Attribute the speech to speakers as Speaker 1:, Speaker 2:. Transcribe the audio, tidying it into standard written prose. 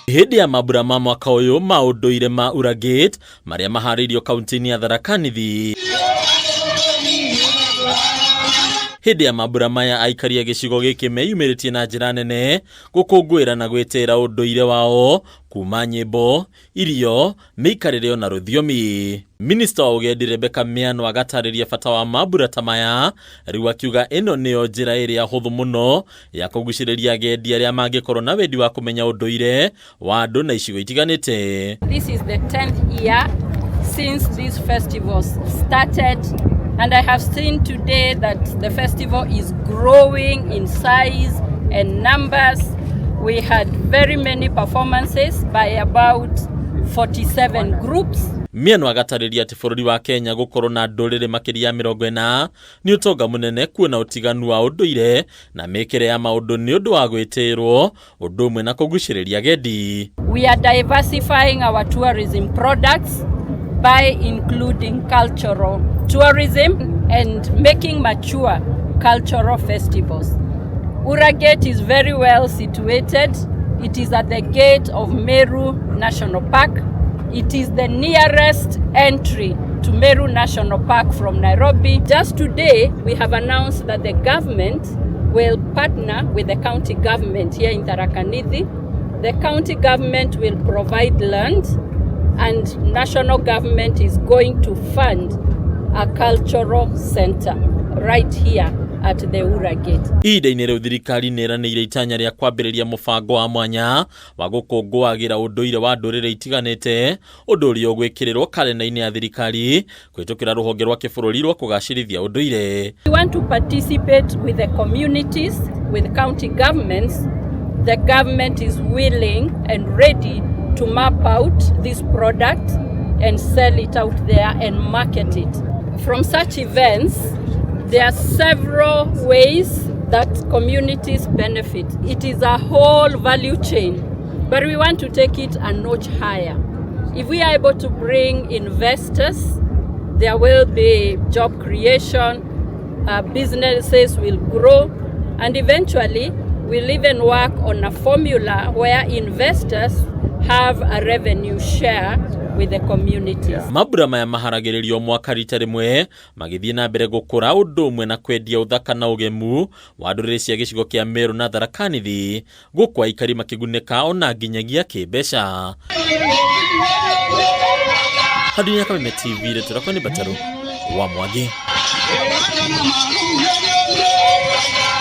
Speaker 1: Hĩndĩ ya mambura ma mwaka ũyũ ma ũndũire ma Uragate marĩa maharĩirio kaunti-inĩ ya Tharaka Nithi. Hĩndĩ ya mambura maya aikari a gĩcigo gĩkĩ meyumĩrĩtie na njĩra nene gũkũngũĩra na gwĩtĩĩra ũndũire wao kuma nyĩmbo, irio, mĩikarĩre ona rũthiomi. Minista wa ũgendi Rebecca Miano agatarĩria bata wa mambura ta maya, rĩu akiuga ĩno nĩyo njĩra ĩrĩa hũthũ mũno ya kũgucĩrĩria agendi arĩa mangĩkorwo na wendi wa kũmenya ũndũire wa andũ na icigo itiganĩte.
Speaker 2: This is the 10th year since these festivals started, and I have seen today that the festival is growing in size and numbers. We had very many performances by about 47 groups.
Speaker 1: Miano agatarĩria atĩ bũrũri wa Kenya gũkorwo na ndũrĩrĩ makĩria ya 40 nĩ ũtonga mũnene kuona ũtiganu wa ũndũire na mĩkĩre ya maũndũ nĩ ũndũ wa gwĩtĩĩrwo ũndũ ũmwe na kũgucĩrĩria agendi.
Speaker 2: We are diversifying our tourism products by including cultural tourism and making mature cultural festivals. Uragate is very well situated. It is at the gate of Meru National Park. It is the nearest entry to Meru National Park from Nairobi. Just today, we have announced that the government will partner with the county government here in Tharaka Nithi. The county government will provide land, and national government is going to fund a cultural center right here at the Ura Gate.
Speaker 1: Ihinda-inĩ rĩu thirikari nĩ ĩranĩire itanya rĩa kwambĩrĩria mũbango wa mwanya wa gũkũngũagĩra ũndũire wa ndũrĩrĩ itiganĩte, ũndũ ũrĩa ũgwĩkĩrĩrwo karenda-inĩ ya thirikari kũhĩtũkĩra rũhonge rwa kĩbũrũri rwa kũgacĩrithia ũndũire.
Speaker 2: We want to participate with the communities, with county governments. The government is willing and ready to map out this product and sell it out there and market it. From such events, there are several ways that communities benefit. It is a whole value chain, but we want to take it a notch higher. If we are able to bring investors, there will be job creation, businesses will grow, and eventually we'll even work on a formula where investors have a revenue share with the communities.
Speaker 1: Mambura maya maharagĩrĩrio mwaka rita rĩmwe magĩthiĩ na mbere gũkũra ũndũ ũmwe na kwendia ũthaka na ũgemu wa ndũrĩrĩ cia gĩcigo kĩa Meru na Tharaka Nithi, gũkũ aikari makĩgunĩka ona nginyagia kĩmbeca. Handũ-inĩ ya Kameme TV, rĩtwa rĩakwa nĩ Mbataru wa Mwangi.